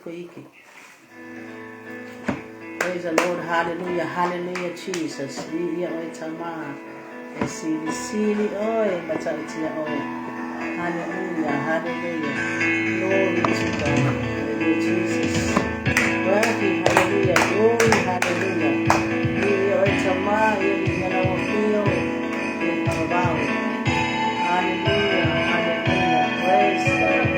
Koike. Praise the Lord. Hallelujah. Hallelujah, Jesus. Viia oe Tama. E sili sili oe matautia oe. Hallelujah. Hallelujah. Glory to God. Hallelujah, Jesus. Worthy. Hallelujah. Glory. Hallelujah. Viia oe Tama. Ia viia lau afio. Ia faavavau. Hallelujah. Hallelujah. Praise God.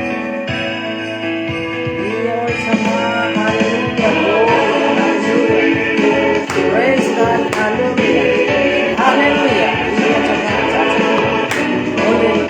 Viia oe Tama. Hallelujah. Glory. Hallelujah. Praise God. Hallelujah. Hallelujah. Viia Tama. Tata. Ole.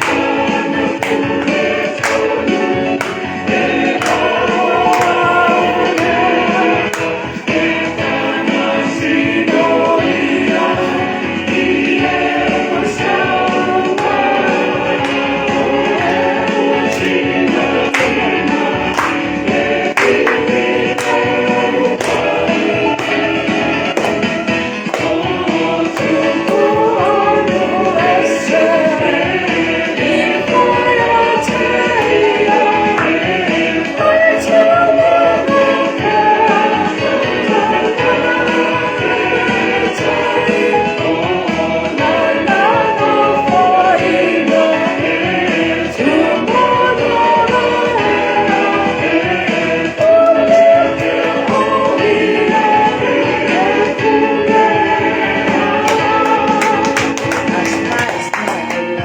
Smile, smile.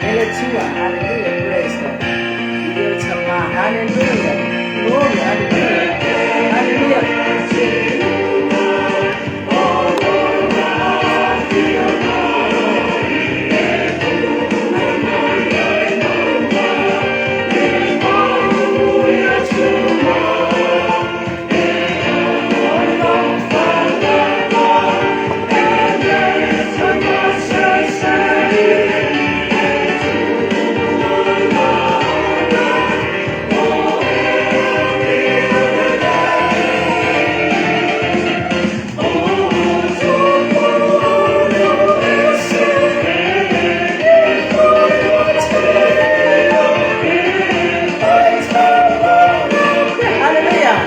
Hallelujah. Hallelujah. Praise God. Viia Tama. Hallelujah. Glory. Hallelujah. Hallelujah. Hallelujah.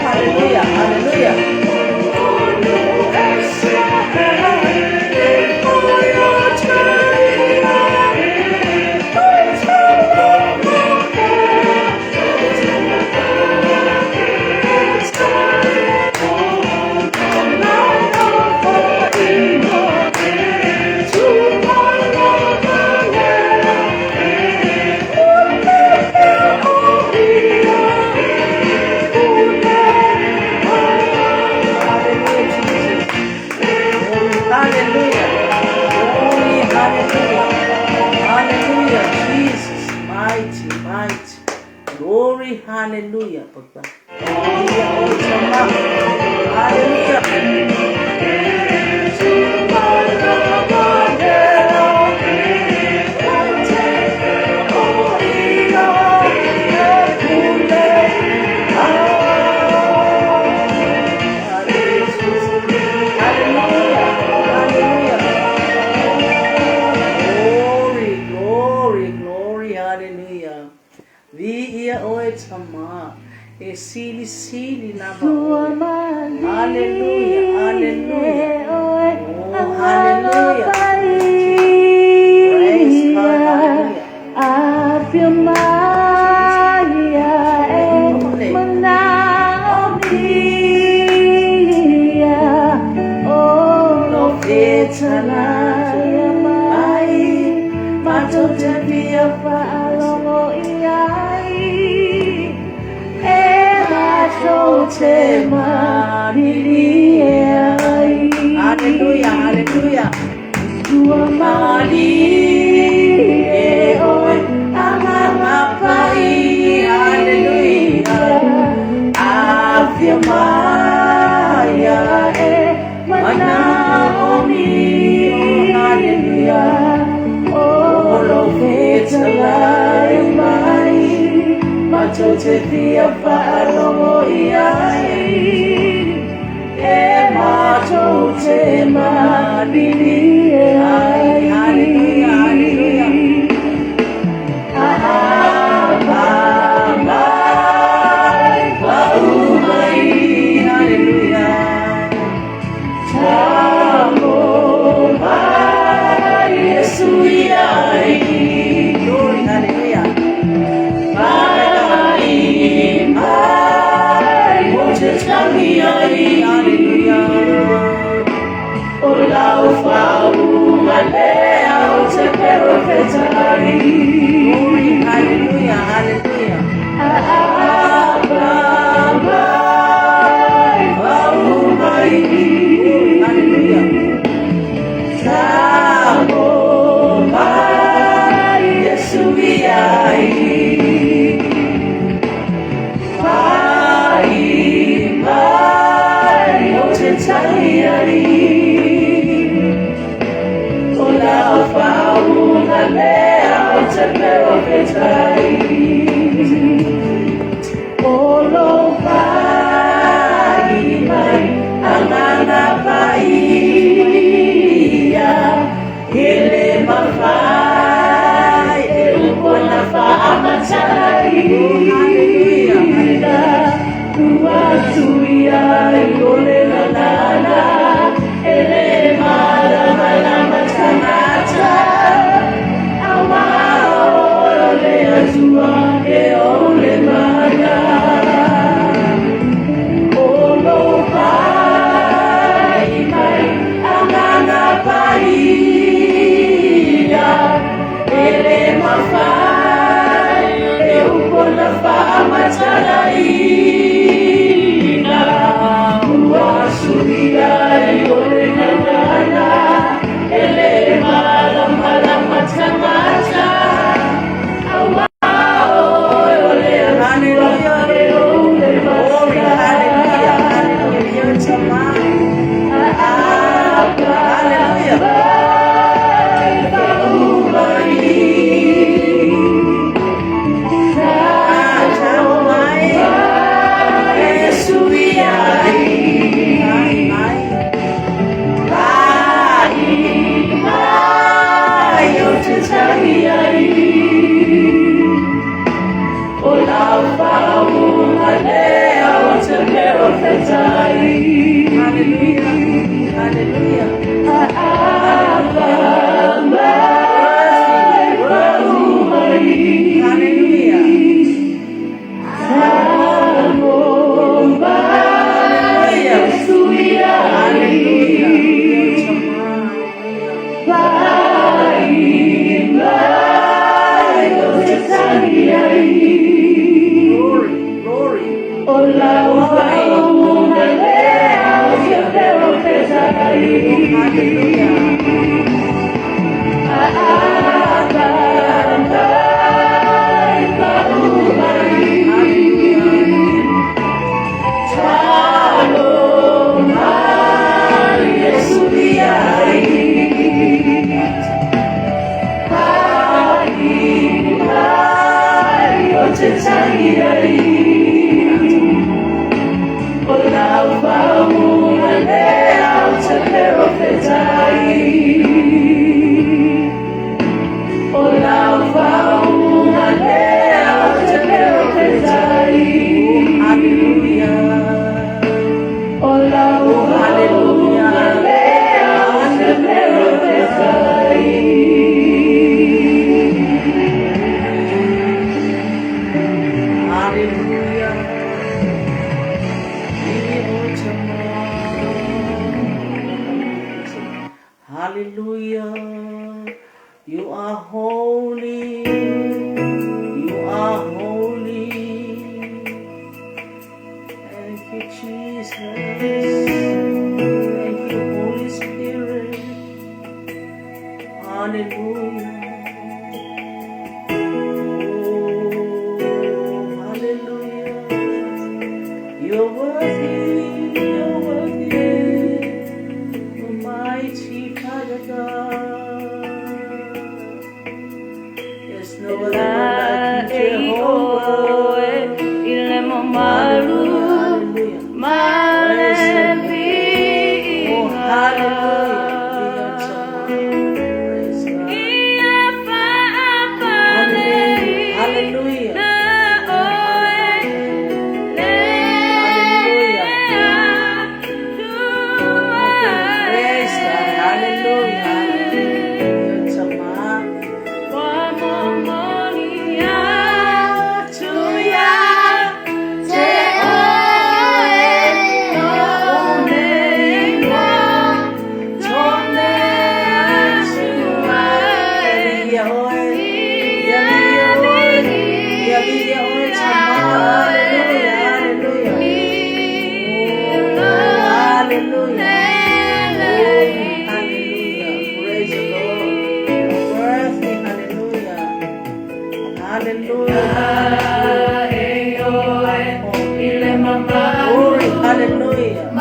Hallelujah. Hallelujah. Hallelujah, Jesus. Glory, hallelujah. Glory, hallelujah. Hallelujah, Jesus. Mighty, mighty. Glory, hallelujah, Papa. Hallelujah, oh, Tama. Hallelujah. Hallelujah, Jesus. Hallelujah. Hallelujah. Glory, glory, glory, hallelujah. Viia oe Tama. E sili sili lava Sua oe. Hallelujah, hallelujah. malie oe Oh, hallelujah. Praise God, angalofaia hallelujah. afio Jesus. mai e Holy. manaomia o Lo fetala fetalai mai mai matou matou te te fia via faalogo i ai e matou te malilie ai Hallelujah, hallelujah. sua Malie malie oe oe agaga agapai, paia hallelujah. afio Afia mai maya e manaomi, oh manaomia hallelujah. o Olo lo fetalai matou te fia faalogo i ai, e matou te malilie ai. Hallelujah, hallelujah. Aapa mai, pau mai. Hallelujah. Tago mai, Iesu iai. Glory, hallelujah. Mai mai, o te tangi ai. Hallelujah. O lau faauuga lea o te perofetai. Glory, hallelujah, hallelujah. Aapa mai, pau mai. Hallelujah. Tago mai, Iesu iai. Pai mai, o te tangi ai. O lau faauuga lea o te perofetai. O lou pai mai, Agaga Paia, e le mafai e upu ona faamatalaina. Ua tuia ai o le gagana, e le malamalama tagata, auā o le Atua e ou le mana. O lou pai mai, Agaga Paia, e le mafai e upu ona faamatalaina. Ua suia ai o le gagana, e le malamalama tagata, auā o le Atua e ou le Glory, mana. Hallelujah, hallelujah. Hallelujah. Mai, pau mai. Ah, tago mai. Iesu iai. Mai, mai. Pai mai, o te tangi ai. O lau faauuga lea o te perofetai. Hallelujah. Hallelujah. Aapa mai, pau mai. Hallelujah. Tago mai, Iesu iai. Hallelujah. Pai mai, o te tangi ai. Glory, glory. O lau faauuga lea o te perofetai. Hallelujah. Aapa mai, pau mai. Tago mai, Iesu iai. Pai mai, o te tangi ai. O lau faauuga lea o te perofetai. O lau faauuga lea o te perofetai. Hallelujah. O lau faauuga lea o te perofetai. Hallelujah. Hallelujah. You are holy. You are holy. Thank you, Jesus. Thank you, Holy Spirit. Hallelujah. Oh, hallelujah. You're worthy, you're worthy, Almighty Father God. There's no other like you, Jehovah. malu Hallelujah. ma le Praise the name. Oh, viiga. hallelujah. Praise God. Ia Hallelujah. faapalei Hallelujah. na oe le Hallelujah. Atua Praise God. Hallelujah. Hallelujah. Tama. Wa momoli atu ia te oe no meinga tone atua e. Ia oe. Ia Ia oe. Ia viia oe. Tama. oe. Hallelujah. Hallelujah. Oh, hallelujah. Oh, hallelujah. Praise the Lord. You're worthy. Hallelujah. Hallelujah. Hallelujah. Glory. Hallelujah.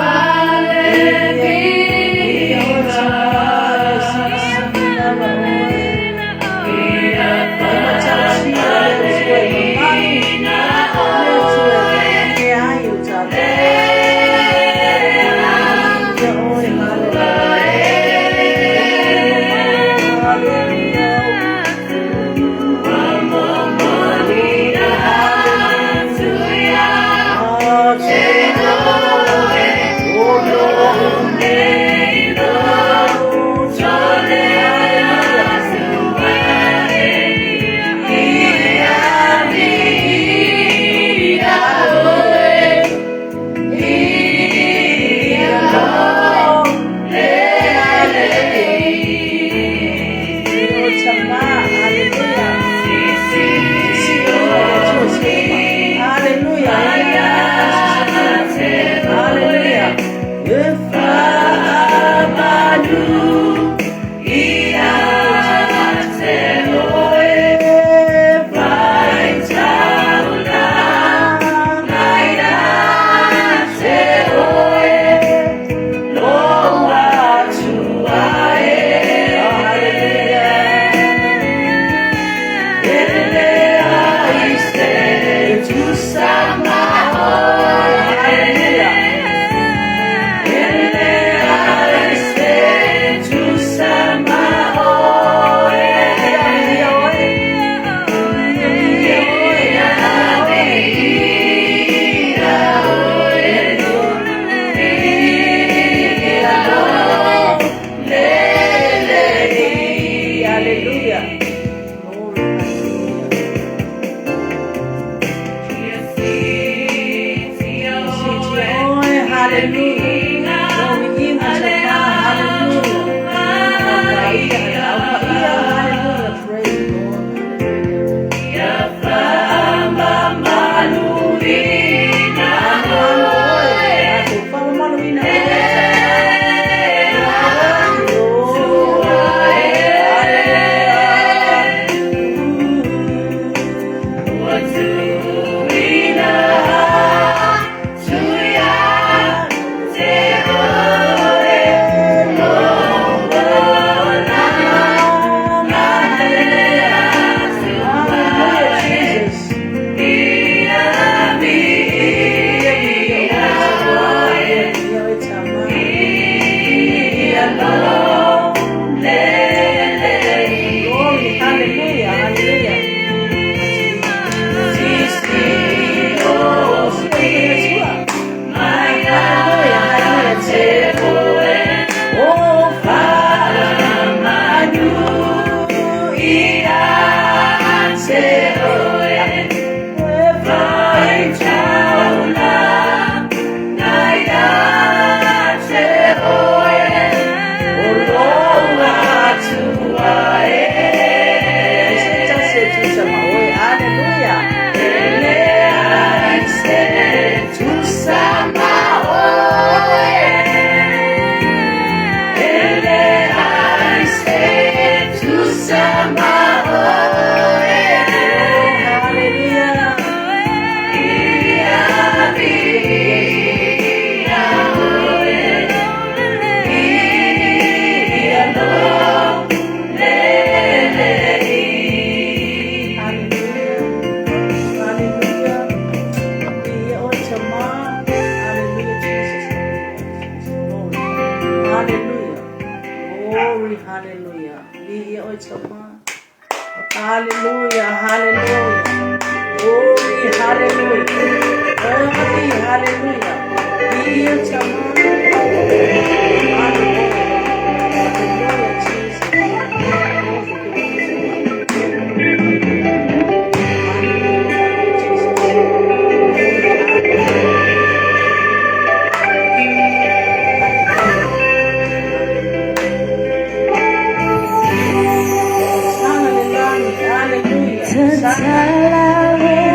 Hallelujah, hallelujah. Glory, hallelujah. Glory, hallelujah. Ia tama. Hallelujah, Jesus. Hallelujah, Jesus. Sana lelani, hallelujah. Sana.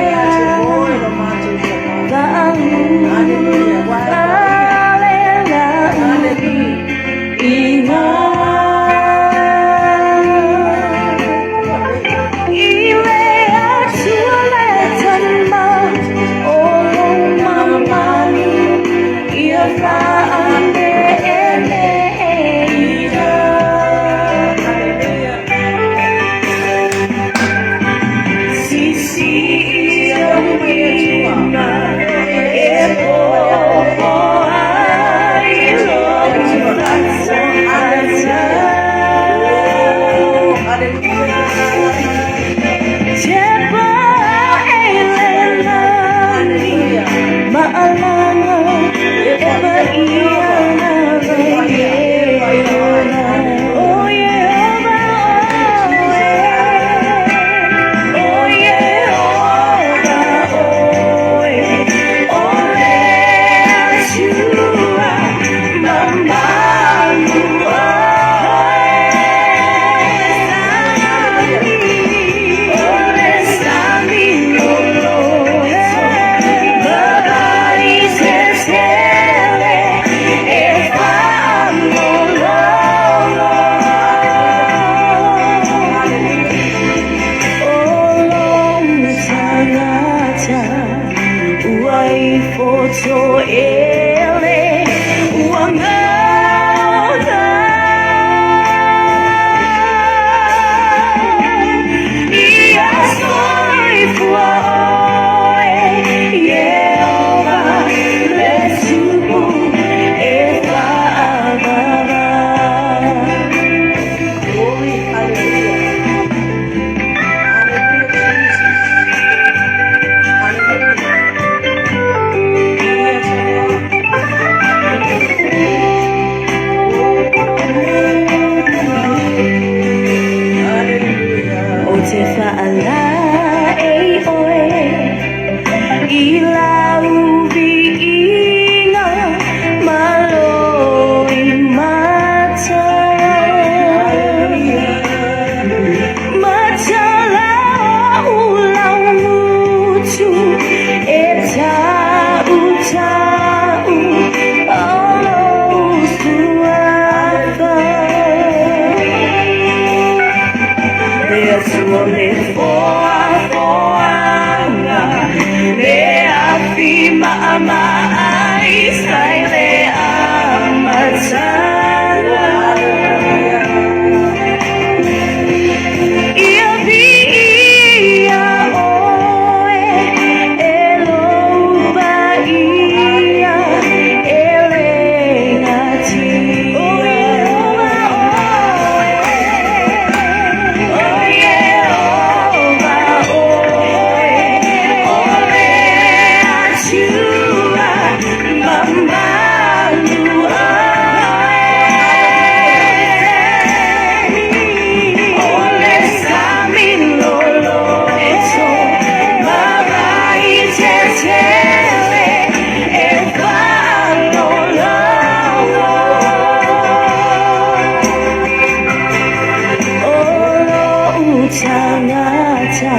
Ia te oe lo mātou tama. Hallelujah. Hallelujah. Hallelujah. Oh, hallelujah. Hallelujah. Glory, hallelujah. Hallelujah, Jesus. Hallelujah. Yes, Lord. Hallelujah. O te whaala e oe i lau viiga malo i mata. Hallelujah. Matala o lau mutu e tau tau o lou suafa. Le Atua le foafoaga, le afi maamaai sai le amataga. Hallelujah. Ia viia oe e lou paia e le gatia. O Ieova oe, o Ieova oe, o le Atua mamalu oe. O le sami loloto, mavai tetele, e faalogologo. O lou tagata,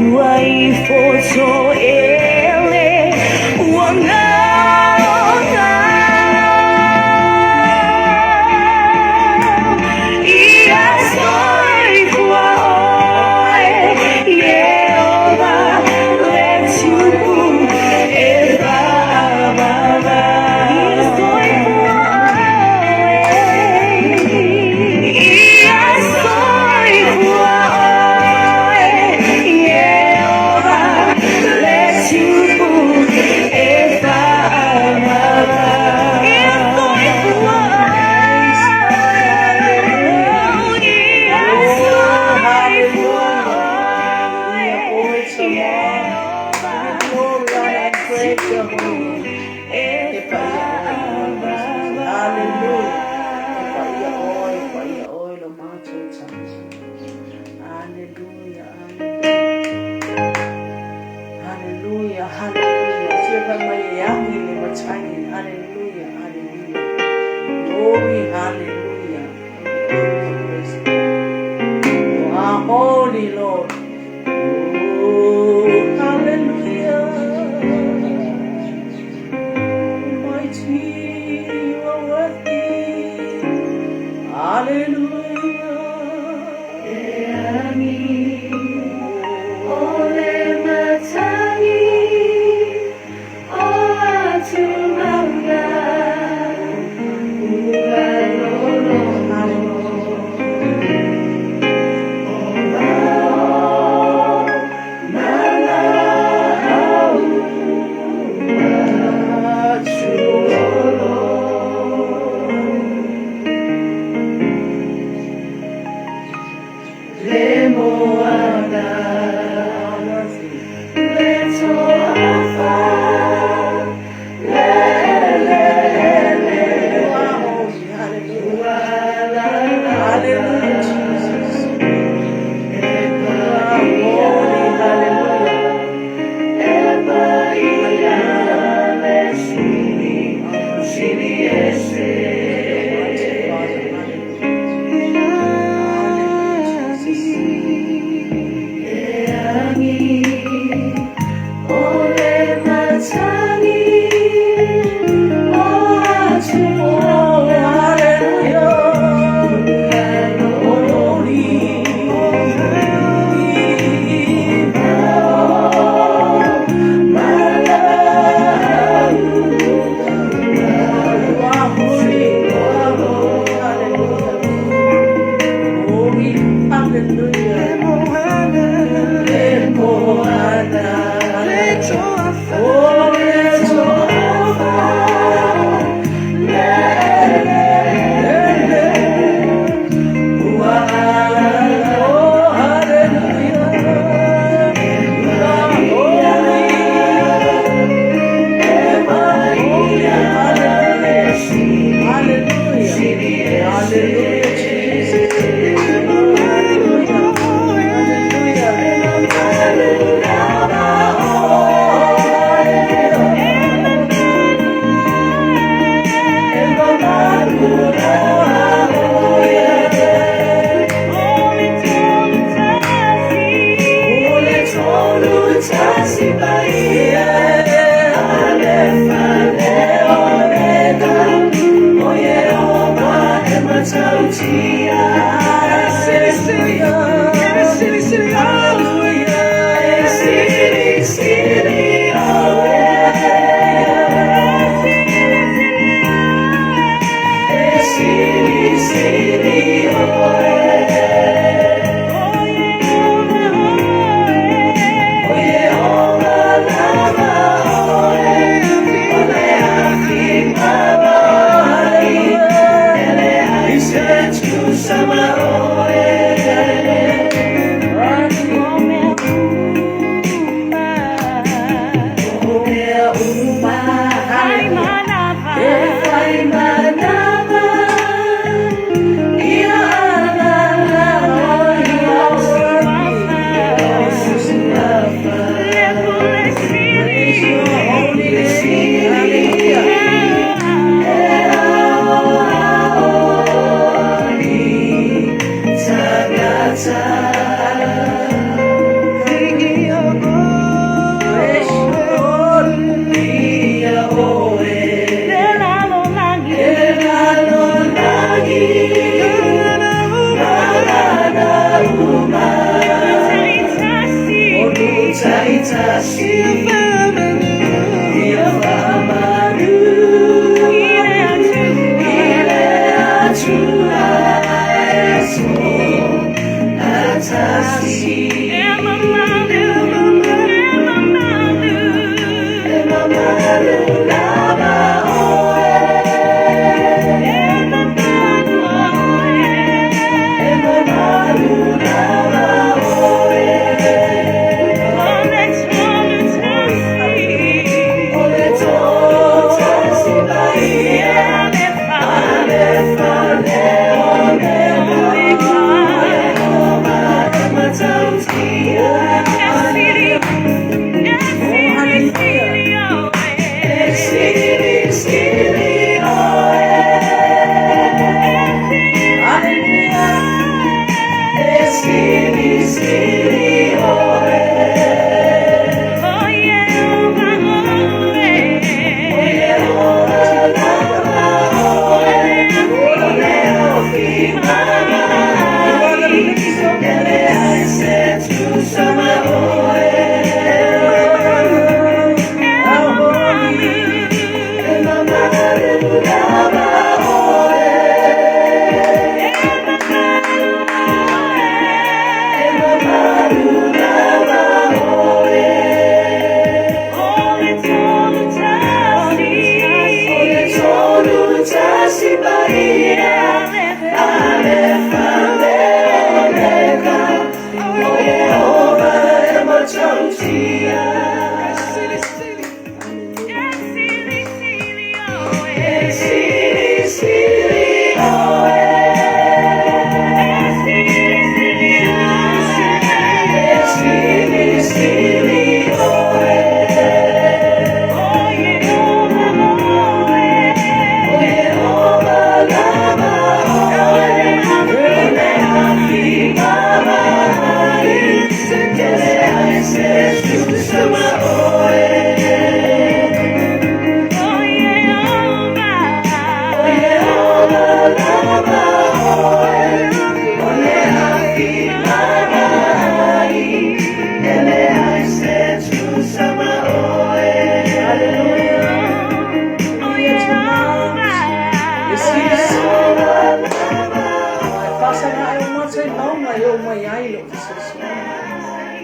ua ifo toele, ua galo Ia soifua oe, Ieova, le Tupu e faavava. Ia soifua oe, Ia soifua oe, Ieova, le Tupu.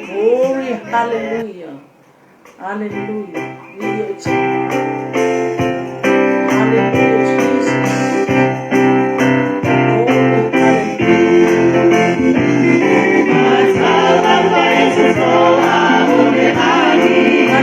Glory, hallelujah. Hallelujah. Hallelujah, Jesus. Glory, hallelujah.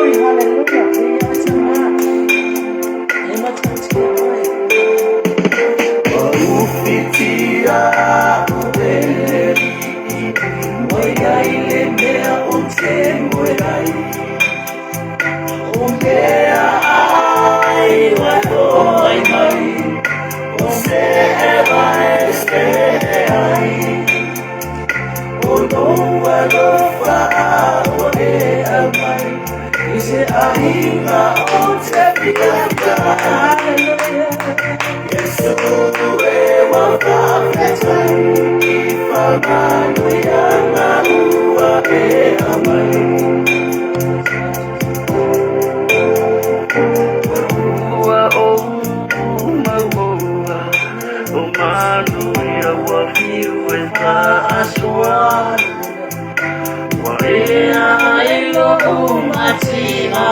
Glory, hallelujah. E matautia oe. Ufitia Moia ile mea o te moerai O mea ai wai mai O se e vai se ai O noa lofa o e amai I se ahinga o te piata. Hallelujah. Yesu e wawafetai I whamanuianga ua e amai. Ua o mauoa o manu ia ua fiu e whaasua. Wa ea ilo umatia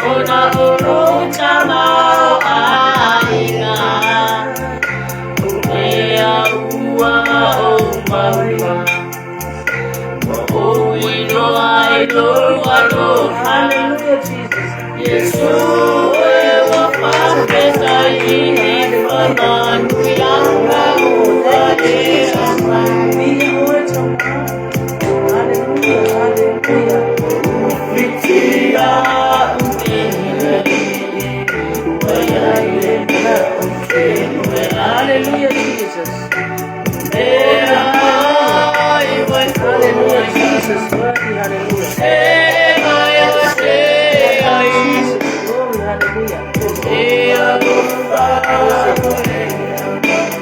o na olo tamao aiga. O ea ua o maua wa o iloa i lo aloha. Hallelujah, Jesus. Yesu e wawafetai i whamanuianga ua Thank you, e Jesus. amai. Via oe tama. Hallelujah, hallelujah. Fitia ua ia i le mea o te moerai. Hallelujah, Jesus. Mea ai wai Hallelujah, mai. Jesus. Worthy, hallelujah. Se mai o se ai. Jesus, glory, hallelujah. E alofa o e amai.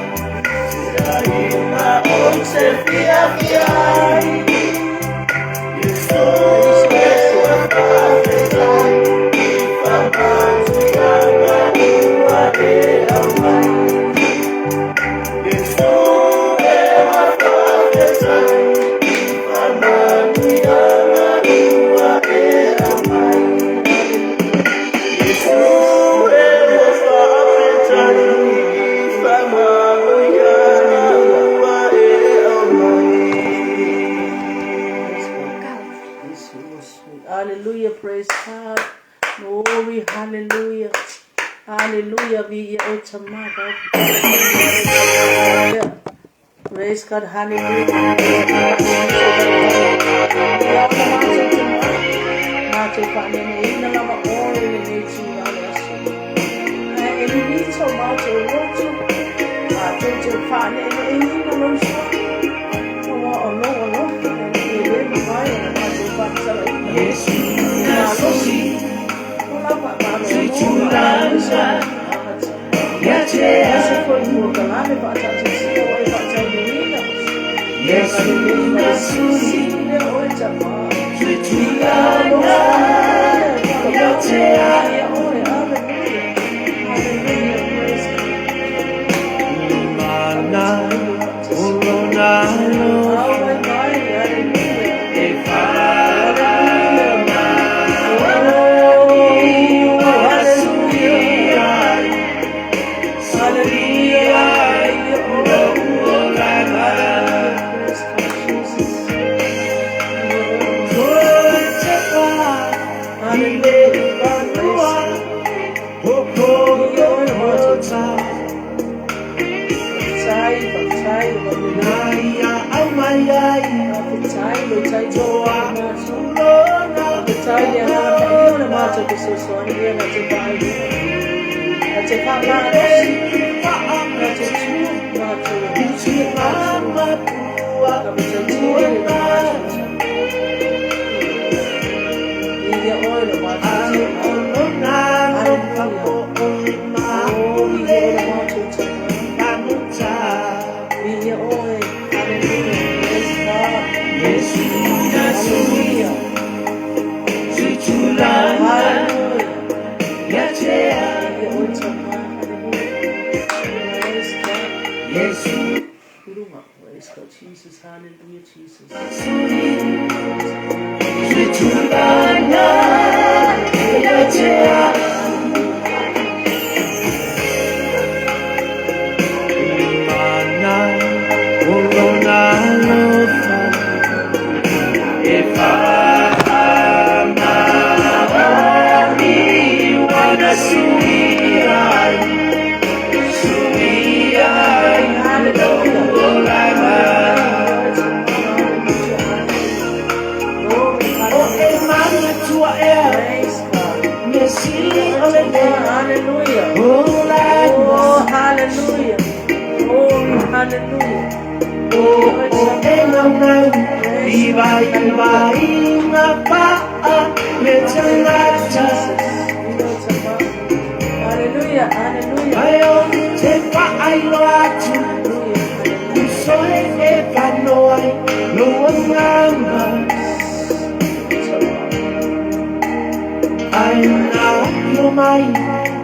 Se aina o te fia fia ai. Yesu e wawafetai i whamanuianga ua e amai. Yesu e wawafetai i whamanuianga ua e amai. Yesu e wawafetai i whamanuianga ua e amai. Praise God. Yes, you are sweet. Hallelujah, praise God. Glory, hallelujah. Hallelujah. Via oe tama. Hallelujah. Praise God, hallelujah. Ia ona mātou te mā. Mātou whanene ina lava oe le nei tū ale aso. Ae e lili tau mātou lotu. Mātou te whanene ina lausa. Ua o lou alofa e le mawai ona mātou whanetala ina. Yesu Malosi. O lava malo Tuitulanga ia te Ese au. foi mo kalame pa ta te sia o e pa ta ina. Yesu nasuli Le oe tama. Tuitulanga ia te au. Hallelujah. Hallelujah. Praise God. Mana o lona Oh, alofa my God. Hallelujah. e Oh, whamaani hallelujah. ai. Suli Hallelujah. ai lou olaga. Hallelujah. Praise God, Jesus. Toe tepa i le Hallelujah. fanua Praise God. o Kolokota. Tai, tai, Na ia au mai ai tai, tai, toa tai, ulona Tai le agaga paia o le matou fesoasoani ia na te faailoa. Na te faamalosi, na te tu, matou e matua matou. Faapetautia le matou tama. Ia oe le matou tama. Hallelujah. Oh, ia oe le matou tama. Ia oe. Hallelujah. Praise God. Hallelujah. Hallelujah. Ia oe tama. Hallelujah. Praise God. Huruma. Praise God. Jesus. Hallelujah. Jesus. Praise God. Mana olona alofa e manatua ea Praise God. Mea sili o lenei Hallelujah. olaga. Oh, hallelujah. Glory, hallelujah. O o e naunau i vaivaiga paa le tagata. Jesus. Hallelujah, hallelujah. Ae ou te faailoa atu Hallelujah, hallelujah. uso e e fano ai lou agaga. Ae na afio mai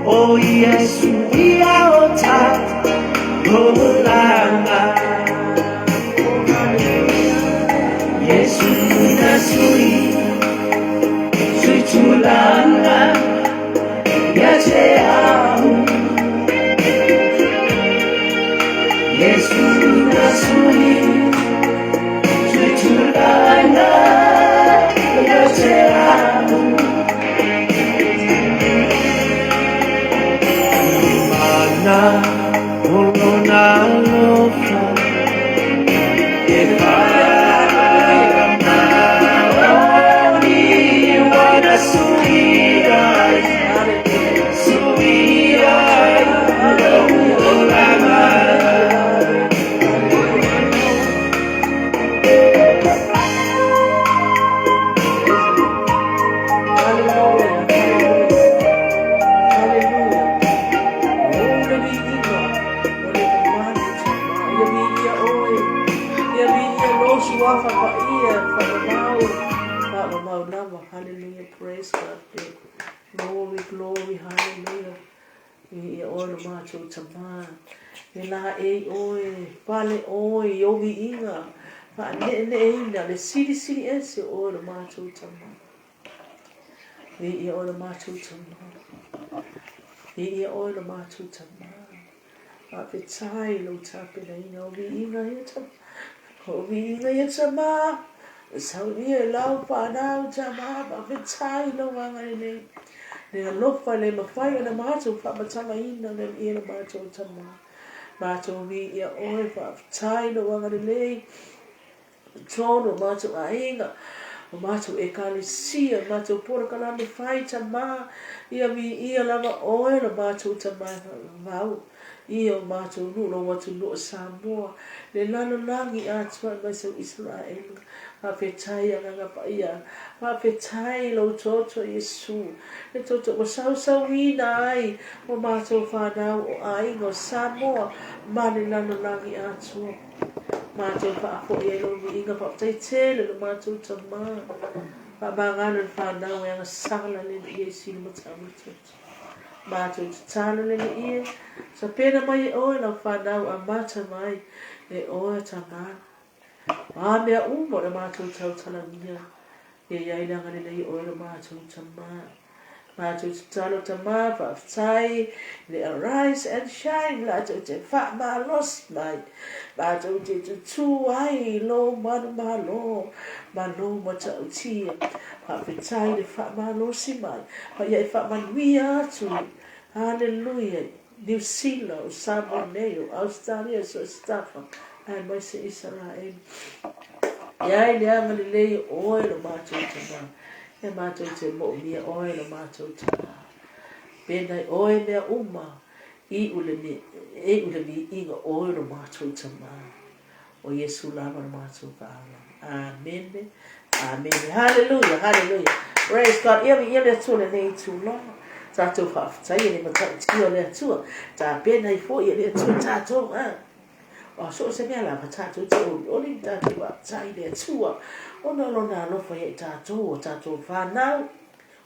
o Iesu ia o tatou olaga. Oh, hallelujah. Iesu na sui sui tulaga ia te au. Iesu na sui sui tulaga ia te au. Mana o lona alofa e faamaoni ua suia ai, Hallelujah. suia ai lou Hallelujah. olaga. Thank you, Lord. Hallelujah. Praise the Lord. Hallelujah. Hallelujah. Hallelujah. Oh, le viiga. O le mamani tama. Ia viia oe. Ia viia lo suafa paia. Whakamau. Whakamau lava. Hallelujah. Praise God. Glory, glory. Hallelujah. Viia oe lo matou tama. E la e oe. Pale oe. I o viiga. Whaane'ene'eina. Le silisili ese o oe lo matou tama. Viia oe lo matou tama. Viia oe lo matou tama. Faafetai lou tapenaina o viiga ia tama. O viiga ia tama. Saunia e lau fanau tama. Faafetai lou agalelei. Le alofa le mafai ona matou faamatagaina le alii lo matou tama. Matou viia oe faafetai lou agalelei. Tonu o matou aiga, o matou ekalesia, o matou polokalame fai tama, ia viia lava oe lo matou tama e faavavau ia o matou nuu lou atunuu o Samoa, le lalolagi atoa aemaise o Isaraelu. Faafetai Agaga Paia, faafetai lou toto Iesu, le toto ua sausauina ai o matou fanau o aiga o Samoa ma le lalolagi atoa. Matou faafoi ai lou viiga faafetai tele lo matou tama. Faamagalo le fanau e agasala le alii e sili matau le toto. Matou tatalo le alii e, sapena mai e oe lau fanau amata mai e oe tama. O a mea uma o le matou tautalagia, ia i ai le agalelei o oe lo matou tama. Matou tatalo tama faafetai le Arise and Shine latou te faamalosi mai matou te tutū ai i lō manumalo ma lō matautia. Faafetai le faamalosi mai ma ia e faamanuia atu. Haleluia. Niu Sila, o Samoa nei, o Australia, so o se tafa, aemaise Isaraelu. E ai le agalelei o oe lo matou tama. E matou te moomia oe lo matou tama. Pena i oe mea uma, iu le, iu le viiga oe lo matou tama. O Iesu lava lo matou taala. Amene. Amene. Hallelujah. Hallelujah. Praise God. Ia viia le Atua lenei itula. Tatou faafetai e le matautia o le Atua. Tapena ai foi e le Atua tatou. Ah. O so o se mea lava tatou te olioli ma tatou faafetai i le Atua. Ona o lona alofa ia i tatou, o tatou whanau,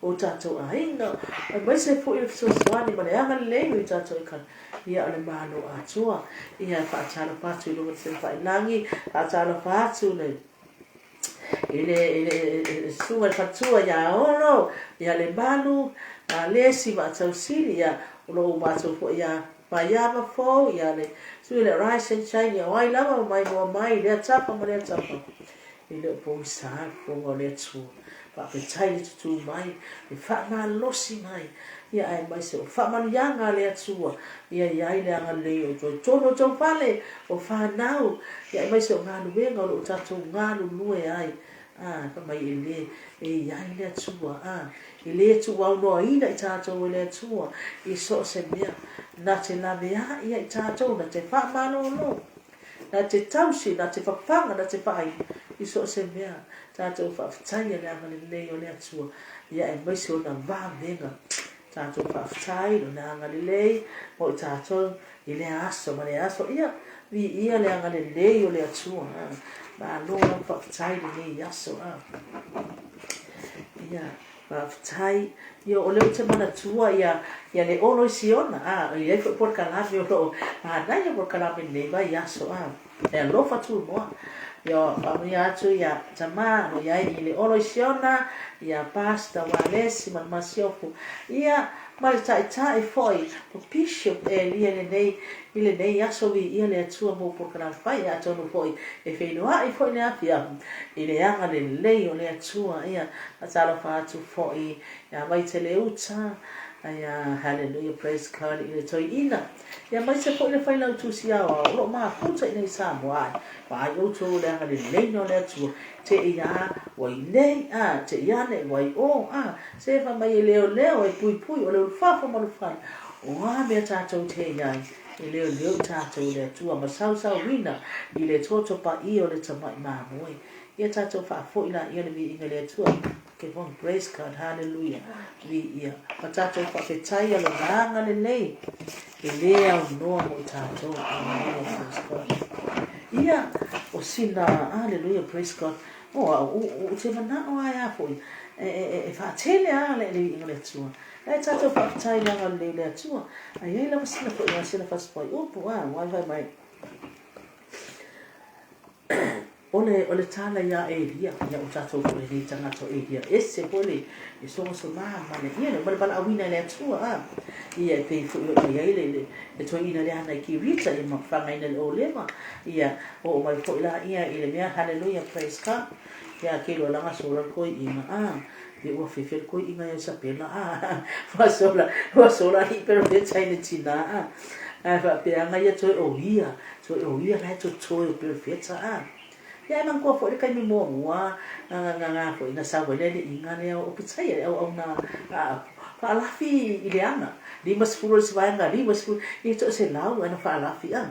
o tatou aiga, aemaise foi le fesoasoani ma le agalelei o i tatou ekalesia o le Malo atoa. Ia faatalofa atu i luga o le Semafailagi, faatalofa atu le i le, i le, i le susuga i le faletua ia Olo, ia Lemalu, a Lesi Vaatausili, ia o lo o matou foi ia Maiava Fou, ia le sui le Rise and Shine, ia o ai lava o maimoa mai i lea tapa ma lea tapa. E le o pogisa le fofoga o le Atua. Faafetai le tutū mai, le faamalosi mai, ia aemaise o faamanuiaga a le Atua, ia i ai le agalelei o toe tonu o tou fale, o fanau, ia aemaise o galuega o lo o tatou galulue ai. A, fai mai e le, e i ai le Atua, a, e le tuuaunoaina i tatou e le Atua i so o se mea, na te laveai ia i tatou, na te faamalolo, na te tausi, na te fafaga, na te faaina i so o se mea. Tatou faafetaia le agalelei o le Atua, ia aemaise ona vavega. Tatou faafetai Lona agalelei mo i tatou i lea aso ma lea aso. Ia, viia le agalelei o le Atua. Malo lava faafetai lenei aso. Ia, faafetai. Ia, o lea ou te manatua ia, ia le Olo i Siona. A, e i ai foi polokalame o lo o manaia polokalame i lenei vaiaso. A, e alofa Tumua. Ia, faamanuia atu ia Tama, o lo o i ai i le Olo i Siona, ia Pastor Walesi ma le Masiofo. Ia, ma le Taitai foi o Bishop Elia lenei, i lenei aso viia le Atua mo polokalame fai, atonu foi e feiloai foi le afiafi i le agalelei o le Atua. Ia, faatalofa atu foi ia Vaiteleuta, ia, hallelujah, praise God, i le Toeaina. Ia aemaise foi le Failautusi Aoao o lo o mafuta i nei Samoa ai, vaai outou le agaleleina o le Atua, te i a ua i nei, a, te i ane ua i o, a, se fai mai e leoleo, e puipui, o le ulufafo ma ulufale, o a mea tatou te i ai, e leoleo i tatou le Atua ma sausauina i le toto paia o le tamai mamoe. Ia tatou faafoi laia le viiga i le Atua. Give on praise God, hallelujah, viia. Ma tatou faafetaia lona agalelei e lē aunoa mo i tatou. Hallelujah, praise God. Ia, o sina, hallelujah, praise God. O au, ou te manao a e a foi, e, e, e, e faatele a le viiga o le Atua. E tatou faafetai le agalelei o le Atua. A i ai lava sina foi, a sina fasifuaiupu, a, ua fai mai. O le, o le tala iā Elia, ia o tatou foi lenei tagata o Elia, ese foi le, le somasoma ma le, ia, ma le valaauina e le Atua, a. Ia, e pei foi ona i ai le, le, le toeaina lea na i Kirita, ia ma fagaina le oleva, ia, oo mai foi la ia i le mea, hallelujah, praise God, ia, ke loa laga sola le koiina, a, ia ua fefe le koiina ia Isabela, a, ua sola, ua sola alii perofeta i le tina, a, ae faapea ia toe o ia, Toe o ia la e totoe o Perofeta a. Ia e manatua foi le taimi muamua na na na foi na sau ai le alii lea o Pitaia le auauna a faalafi i le ana 50 o le isi vaega 50 ia toaselau ana faalafi a.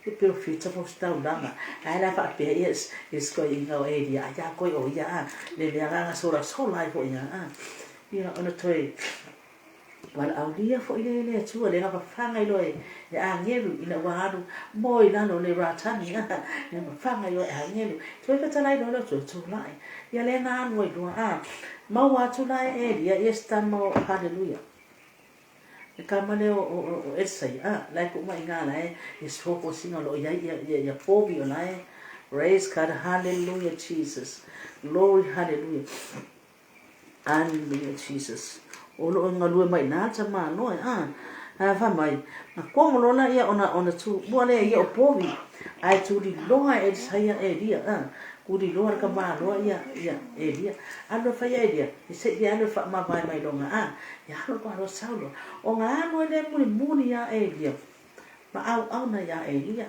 E Perofeta mo se taulaga ae la faapea ia i se toeaina o Elia ai a koe o ia a le mea agaga solasola ai foi a. Ia ona toe Valaaulia foi lea e le Atua le lavafaga i loa e agelu ina ua alu moe i lalo o le Ratani a le lavafaga i loa e agelu toe fetalai loa le Atua tulai ia lea na alu ai loa a maua atu la e Elia ia se tama o haleluia le tama lea o Elsa ia a la e tuu mai i ina la e e soko sina o lo o i ai ia ia ia povi o la e. Praise God, hallelujah Jesus, glory hallelujah. Hallelujah Jesus. O loo e galue mai ina ata malo e a. A fa mai, na kongo lola ia ona ona tu mua lea ia o povi. Ae tuli loa e Elisaia Elia a. Tuli loa le ka maloa ia ia Elia. Alu fa ia Elia, i se ia alu fa mavae mai longa a. Ia alu ka alo saulo. O nga alu ele muli muli ia Elia. Ma auauna iā Elia.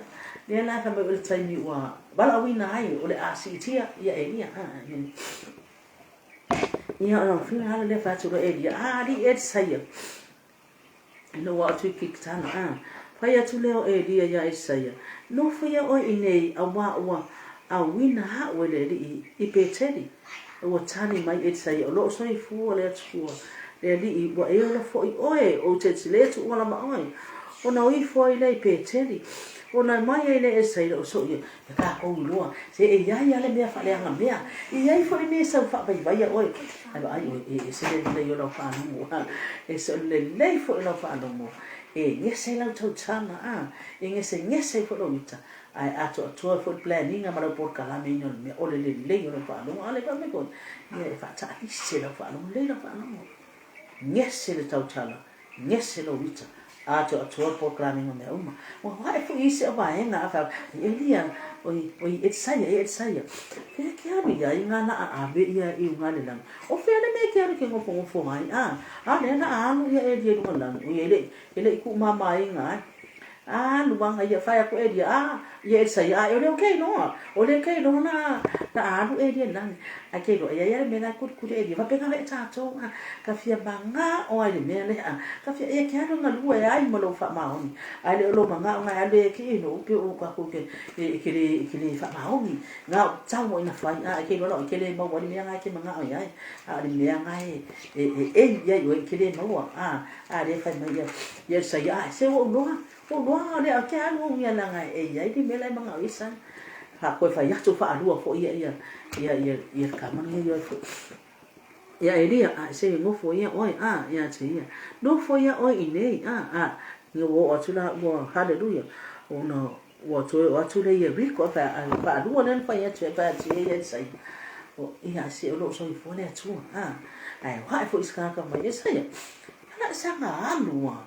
Lea la fai mai o le taimi ua valaauina ai o le a siitia ia Elia a. Ia, ona finagalo lea fai atu loa Elia, a, alii Elisaia, ina ua atu i Kikitana, a, fai atu lea o Elia iā Elisaia, nofo ia oe i nei, auā ua auina aʻu e le Alii i Peteli. Ua tali mai Elisaia, o loo soifua le Atua, le Alii, ua e ola foi oe, ou te le tuua lava oe. Ona o ifo ai lea i Peteli, ona mai ai lea Elisaia o soo ia, E tatou iloa, se e i ai lava le mea faaleaga mea, e i ai foi le mea e sau faavaivaia oe. Ae vaai oe, e ese le lelei o lau faalogo, a, ese o le lelei foi o lau faalogo, e gese ai lau tautala, a, e gesegese ai foi lou ita, ae atoatoa ai foi le planning ma lau polokalame ina o le mea, o le lelei o lau faalogo. A le fai mai foi, ia e faataalise lau faalogo, lelei lau faalogo, gese le tautala, Gese lou ita, atoatoa le polokalame ma mea uma. Ua ae foi i isi vaega a fai, Elia, oi, oi, Elisaia, e Elisaia, fea ke alu i ai ngā laa ave ia i uga le lagi? O fea le mea ke alu ke ngofongofo ai? A, a lea la alu ia Elia i luga lagi, oi, e le, e le i kuumāmāinga ai. A, luanga ia, fai aku Elia, a, ia Elisaia, a, e o leo ke iloa, o lea ke iloa na, na alu Elia i lagi. Ae ke iloa, e iai a le mea la e kulikuli Elia, faapena lea tatou, a, ka fia magao ai le mea lea, a, ka fia, e ke alu e galue ai ma lou faamaoni, ae le o lou magao na e alu e ke ino upe o kakou ke, e ke le, e ke le faamaoni, na o tau ina fai, a, e ke iloa la e ke le maua ai le mea na e ke magao iai, a o le mea na e, e, e ei iai oe e ke le maua, a, a lea fai mai ia, ia Isaia, a, se ua ou iloa, Ua loa lea ke alu au ia langa e iai le mea la e mangao ia sa. Fa koe fai atu faalua foi ia ia ia ia ia ka manu ia foi. Ia Elia a se ngofo ia oi a ia te ia. Nofo ia oi i nei a a ia wo atu la ua haleluia. Ona ua toe o atu le ia Riko fa faalua le fai atu e fa atu ia ia sai. O ia se o lo soifua le Atua a. Ai wa foi ska ka mai e sai. Ala sanga alu a.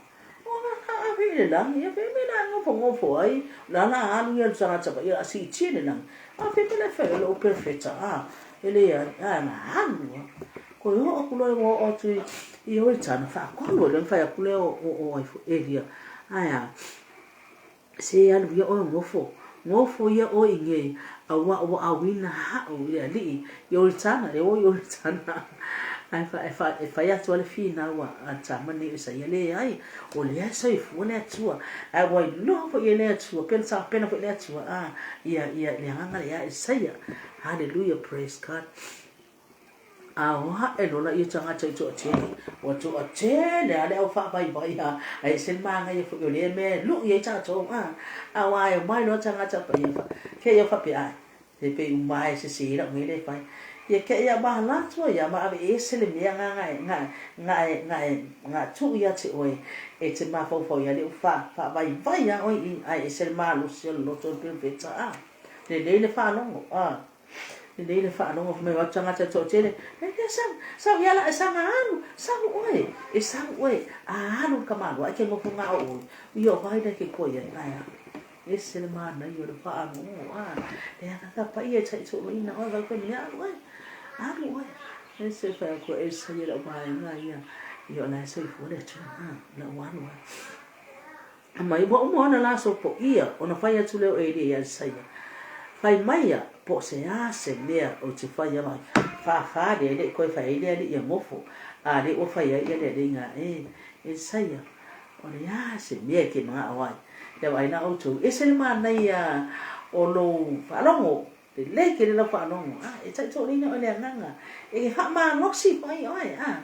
Ona ka ave i le lagi, ia fea mea la e nofonofo ai, o le a la alu ia le tagata paia o le a siitia i le lagi, a fea mea la e fai ai lou perofeta, a, e leai, a na alu lava. Koe oo aku loa ua oo atu i, i Ioritana, faatonu ai loa ona fai atu lea o, o, o ai foi, Elia, ae a, se alu ia oe nofo, nofo ia oe i nei, auā ua auina haʻu i le aliʻi, Ioritana, e o Ioritana. Ae fa, e fa, e fai atu a le finau a, a tama nei o Isaia, leai, o lea e soifua le Atua, ae ua iloa foi e le Atua, pena tapena foi le Atua, a, ia, ia, le agaga lea Isaia. Hallelujah, praise God. A o aʻe loa la ia tagata i toatele, ua toatele lava le au faavaivai a, a ese le manaia foi o lea mea e luʻi ai tatou, a, aua e omai loa tagata paia fa, ke ia faapea ae, e pei uma e sese lau mea lea e fai. Ia ke ia mahala atu ai ia ma ave ese le mea nga nga nga nga nga nga tuu ia te oe e te mafaufau ia le u fa faavaivai a oe i ae ese le malosi o le loto o le perofeta a. Lelei le faalogo a. Lelei le faalogo fai mai o atu tagata e toatele, e lea sau, sau ia la e saga alu, sau oe, e sau oe, a alu le tamaloa ai ke nofo gao oe, ia o vai lea ke koe ai, ae a. Ese le manaia o le faalogo, a, le agaga paia e taitoloina oe, vai koe mea alu oe, alu oe. Ese fai atu e saia lau vaega ia, ia o la e soifua le Atua, a, lau alu ai. Mai ua uma ona la sopoia ona fai atu lea o Elia ia Isaia, Fai maia, po o se a se mea ou te fai ai, fāfā lea e le i koe fai ai le alii a gofo, a lea ua fai ai ia le alii a e, Isaia, o le a se mea e ke manao ai? Ia vaai la outou, ese le manaia o lou faalogo, lelei tele lau faalogo, a e taitoalina oe le agaga, e faamalosi foi oe, a.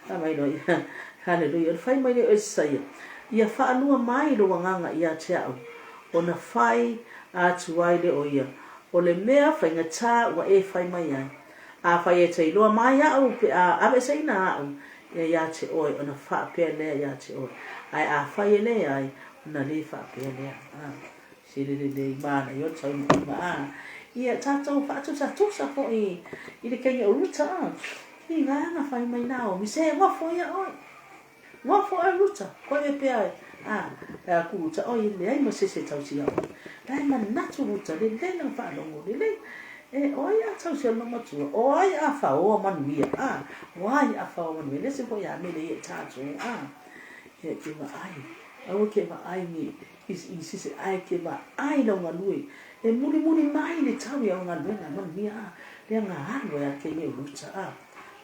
Fai mai loa ia, haleluia, o le fai mai lea o Isaia, Ia faalua mai lou agaga ia te au, ona fai atu ai lea o ia, o le mea faigata ua e fai mai ai. Afai e te iloa mai aʻu pe a aveeseina aʻu ia ia te oe, ona faapea lea ia te oe, ae afai e leai, ona le faapea lea. A. Sili lelei manaia o le taunuuga a ia tatou faatusatusa foi i le taimi o Ruta a i ngā whai mai Naomi se ngofo ia oe ngofo oe Ruta koe e pea e a e aku Ruta oi e leai ma sese tausi ia oe la e manatu Ruta lelei lana faalogo lelei e oi a tausi o lona matua o ai a whaoa manuia a o ai a whaoa manuia le se foi a mele ia i tatou a e ke vaai aua ke vaai ni I sese ae ke vaai lau galue, e mulimuli mai le tau i au galuega manuia a, lea nga alu ai a kei e Ruta a.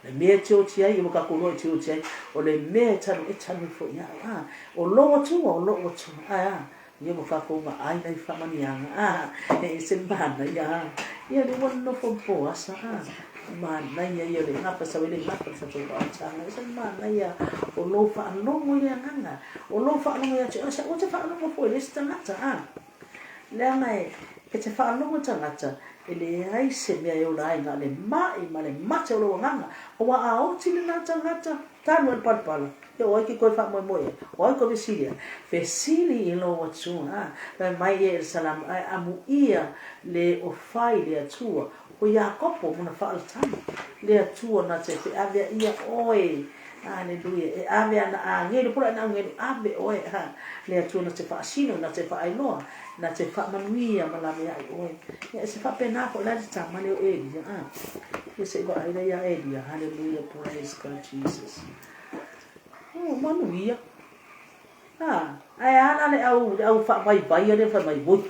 Le mea e tioti ai, ua kakou loa e tioti ai, o le mea e talu, e talu ai foi iaʻu a. O lou Atua, o loʻu Atua, ae a, ia ua kakou vaai nai faamanuiaga a, e ese le manaia a. Ia le ua nofo ma Poasa a. Manaia ia o le gafa sau ai le gafa le tatou vaotaga, e ese le manaia o lou faalogo i le agaga. O lou faalogo ia te oe, ua te faalogo foi i le isi tagata, a. Leaga e, e te faalogo tagata, e leai se mea e ola ai na o le maʻi ma le mate o lou agaga. Aua a oti lena tagata, tanu ai le palapala, ia o ai ke koe faamoemoe ai? O ai koe fesili ai? Fesili i lou Atua, a. Fai mai ia i le Salamo, Ae amuia le o fai le Atua o Iakopo mona faalatana, le Atua na te feavea ia oe. Aleluia. E ave ana agelu, pula ina agelu, ave oe, ha, le Atua na te faasino, na te faailoa, na te faamanuia ma lawe ai oe. Ia, e se faapena foi la le tama lea o Elia, a. Ia se i vaai la ia Elia. Hallelujah, praise God Jesus. Oh, manuia. A, ae a la le au, le au faavaivaia lea fai mai, oi,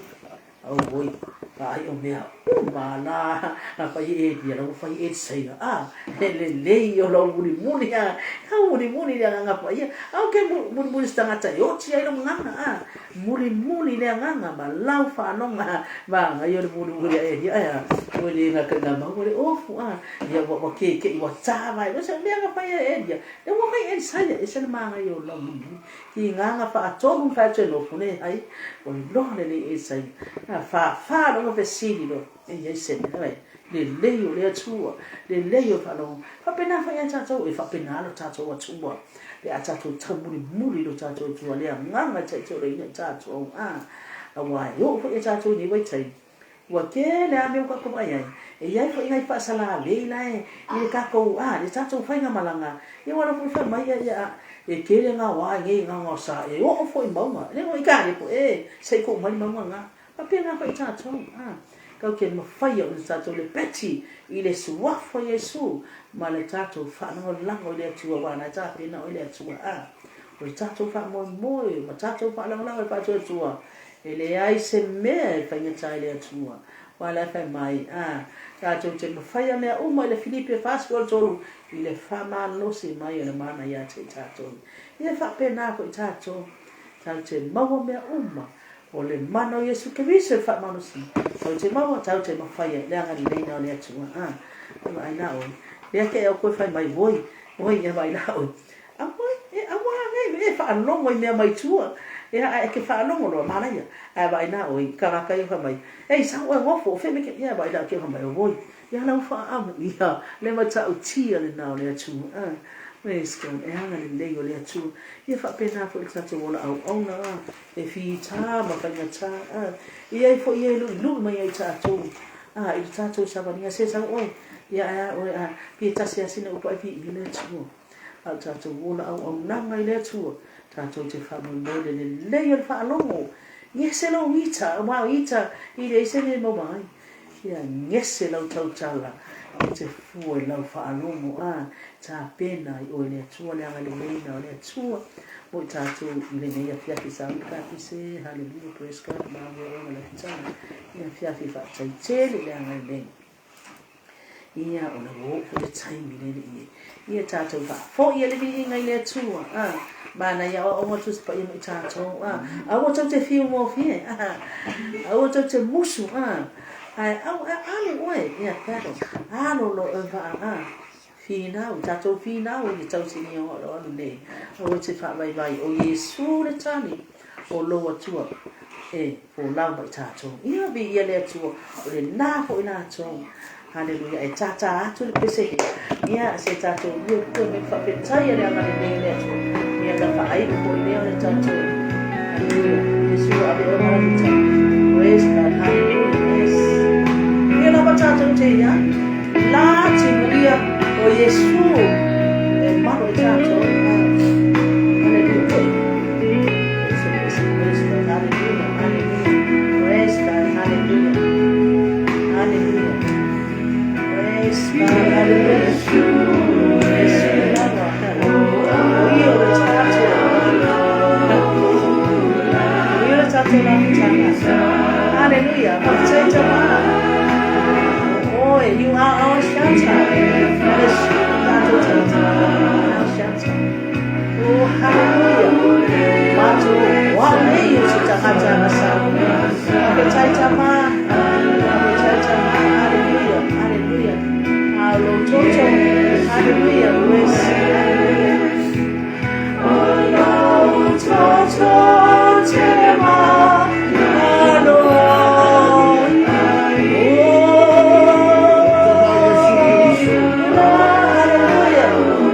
au oi, vaai o mea. Ma la na fai e dia lau fai e saia a e lelei o lau mulimuli a kau mulimuli le agaga paia au ke mulimuli se tagata e oti ai lou gagana a mulimuli le agaga ma lau faaloga ma agai o le mulimuli a Elia ae a ua le gataina maua le ofu a ia ua ua keke'i ua ta vae loa se mea na fai e Elia le ua fai Elisaia ese le magaia o lau mulimuli tigaga faatolu na fai atu e nofo le ai ua iloa lelei e Elisaia na fāfā loa fesili loa e i ai se mea e lelei o le Atua lelei o le faalogo faapena foi ia tatou e faapena lo tatou Atua pe a tatou taumulimuli lo tatou Atua le agaga e taitaulaina i tatou a auā e oo foi ia tatou i nei vaitaimi ua tele a mea ua tatou vaai ai e i ai foi nai faasalalei la e i le tatou a le tatou faigamalaga ia ua foi fai mai ia ia e tele gaoa i nei gaogaosa e oo foi i mauga le i kalepo e se i tuu mai le mauga na faapena foi tatou a tatou te mafaia ona tatou lepeti i le suafa o Iesu ma le tatou faalagolago i le Atua aua na e tapena oe le Atua a o le tatou faamoemoe ma tatou faalagolago i le faatuatua e leai se mea e faigata i le Atua aua la e fai mai a tatou te mafaia mea uma i le Filipe 43 i le faamalosi mai o le mana ia te i tatou ia faapena foi tatou tatou te maua mea uma o le mana o Iesu Keriso e faamalosi tatou te maua tatou te mafaia le agaleleina o le Atua a vaai la oe lea ke au koe fai mai oi oi ia vaai la oe aua e aua nei e faalogo i mea mai tua ia ae ke faalogo loa manaia ae vaai la oe tagata ia fai mai ei sau oe gofo o fe me ke ia vaai la ke fai mai oi ia lau faaamu ia le matautia lena o le Atua a praise God e agalelei o le Atua ia faapena foi le tatou ola auauna a e fitā ma faigata a e ai foi e luʻiluʻi mai ai tatou a i le tatou savaliga se sau oe ia ae a oe a pie tasi a sina upu ai viia le Atua a o tatou ola auaunaga i le Atua tatou te faamoemoe le lelei o le faalogo gese lou ita aua o ita i leai se mea e maua ai ia gese lau tautala e te fua i lau faalogo a tapena i oe le Atua le agaleleina o le Atua mo i tatou i lenei afiafi sauni kapise haleluia praise God manuia oe ma le fitaga i afiafi faataitele le agalelei ia o le ua oo foi le taimi le alii e ia tatou faafoi e le viiga i le Atua a manaia aoaoga Tusi Paia mo i tatou a aua tou te fiu gofie a aua tou te musu a ae au alu oe ia paddle alo loa oe vaa a finau tatou finau i le tausigia o lo alu nei aua te faavaivai o Iesu le tali o lou Atua e folau mai tatou ia viia le Atua o lena foi latou haleluia e tātā atu le pese ia se tatou lua pue me faafetai le agalelei o le Atua ia na faaiu foi lea o le tatou haleluia Iesu ave oe ma la praise God hallelujah yes ia lava tatou te ia la timuia o Iesu e malo i tatou hallelujah praise God hallelujah hallelujah praise God hallelujah hallelujah praise God hallelujah Iesu lava o ia o le tatou o ia o le tatou lafutaga hallelujah faafetai tama oe you are our shelter Iesu tatou our shelter oh hallelujah matou o au nei o se tagata gasau faafetai tama faafetai tama hallelujah hallelujah alo toto hallelujah praise hallelujah alo toto tema alo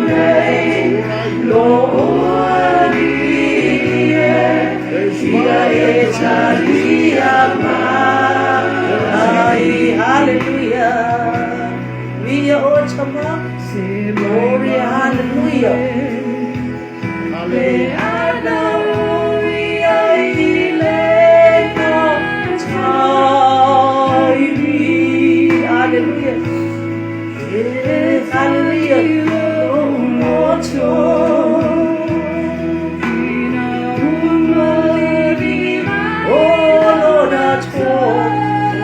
hallelujah Lord ia e talia mai hallelujah we are all tama glory hallelujah Hallelujah. Hallelujah. Hallelujah. Oh, Lord,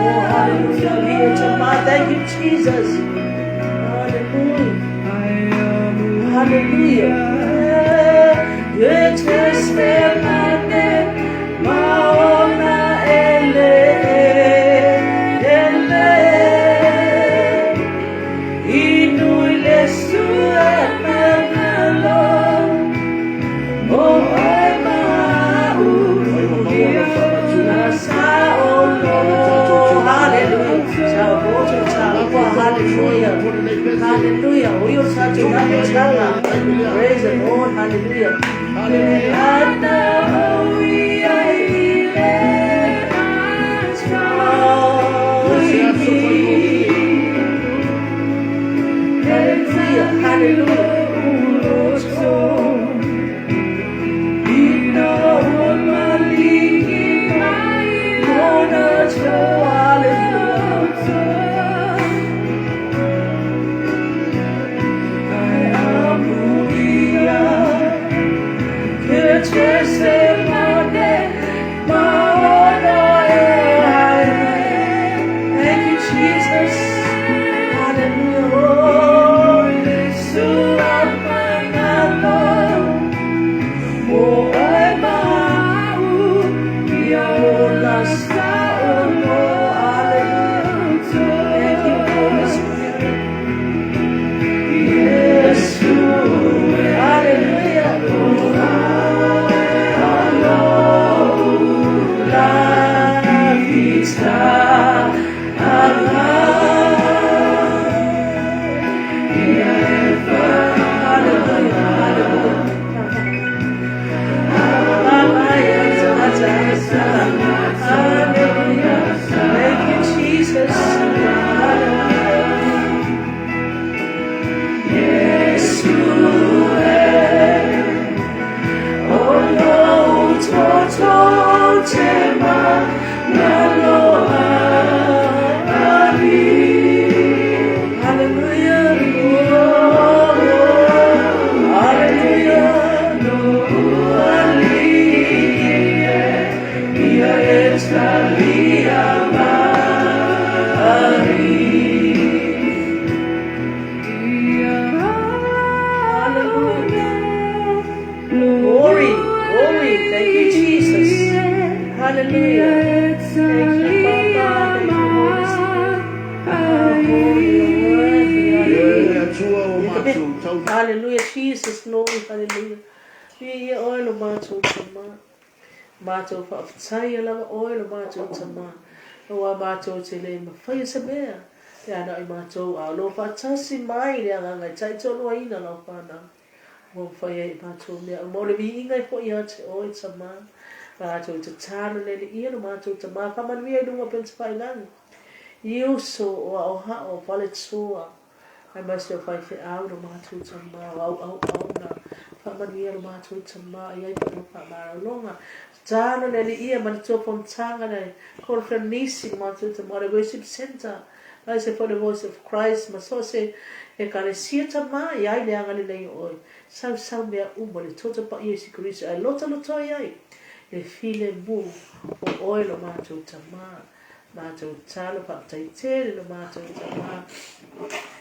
oh, hallelujah. Hallelujah. Hallelujah. Hallelujah. Praise the Lord. Hallelujah. Hallelujah. Hallelujah. Thank you, Jesus. Hallelujah. Thank you, Holy Spirit. Hallelujah. Hallelujah. Thank you, Jesus. Hallelujah. Hallelujah. Hallelujah. Glory, glory. Thank you, Jesus. Hallelujah. Thank you, Papa. Thank you, Holy Spirit. Hallelujah, Jesus, glory, hallelujah. Ia oe lo matou tama. Matou faafetaia lava oe lo matou tama. Aua matou te le mafaia se mea pe ana o i matou, a o lo faatasi mai le Agaga e taitoaluaina lau fanau. Ua mafai ai i matou mea uma o le viiga e foi ia te oe, Tama. Matou tatalo le Alii lo matou Tama, faamanuia i luga o Penitafaiilagi, i uso o aohao o faletua, aemaise o faifeau lo matou Tama, o auauauna, faamanuia lo matou Tama, i ai foi lo faamalologa. Tatalo le Alii ia manatua fonotaga le Conference lo matou Tama, o le Worship Center, aemaise foi le Voice of Christ, ma so o se Ekalesia Tama, i ai le agalelei o oe. Sausau mea uma le toto paia i si Keriso ae lotolotoi ai le filemu o oe lo matou Tama. Matou talo faafetai tele lo matou Tama.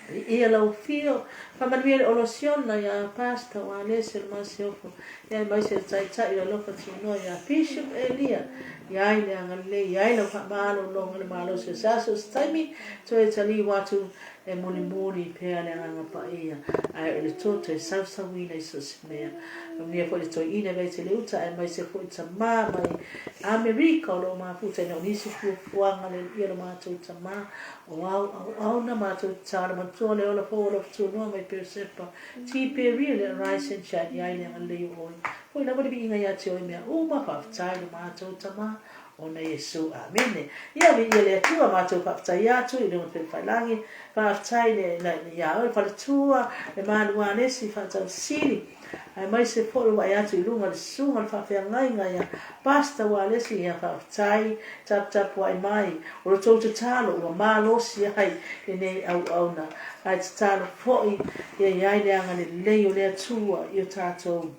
Viia lau afio, faamanuia le olosiona ia Pastor o Alese le Masiofo, ia aemaise le Taitai o le Alofa Tunoa ia Bishop Elia, ia ai le agalelei, ia ai lau faamalologa le malosi o se aso o se taimi, toe taliu atu E mulimuli pea le Agaga Paia, ae o le toto e sausauina i so o se mea. Manuia foi le toeaina mai Teleuta aemaise foi tama mai Amerika o lo o mafuta ina o nisi fuafuaga le ia lo matou tama o au auauna matou tatalo matua le ola fou o lo fatunoa mai Peosepa Tiperia le Arise and Shine iai le agalelei o oe foi lava le viiga ia te oe mea uma faafetai lo matou tama Ona Iesu. Amene. Ia viia le Atua, matou faafetai atu i luga o Fefailagi, faafetai le, le, ia oe faletua, le malualesi faatausili, aemaise foi o vaai atu i luga le susuga le faafeagaiga ia Pastor Walesi, ia faafetai taputapuai mai, o lo tou tatalo ua malosi ai lenei auauna, ae tatalo foi ia i ai le agalelei o le Atua i o tatou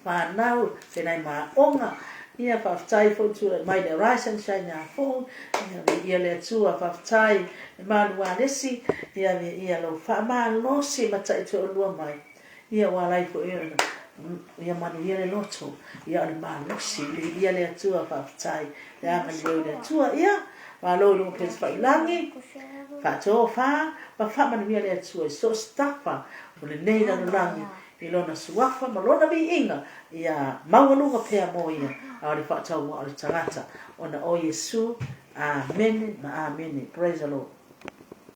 whanau, tēnei māonga. Ia, faafetai foi tulai mai le Arise and Shine ia fou. Ia, viia le Atua, faafetai le malu alesi. Ia, viia lou faamalosi ma taitoalua mai. Ia ua ala ai foi ona ia manuia le loto, ia o le malosi, viia le Atua, faafetai le agalelei o le Atua. Ia, malo i luga Pesefaiilagi, faatofa ma faamanuia le Atua i so o se tafa o lenei lalolagi i lona suafa ma lona viiga, ia maualuga pea mo ia, a o le faatauvaa o le tagata, ona o Iesu. Amene ma amene. Praise the Lord.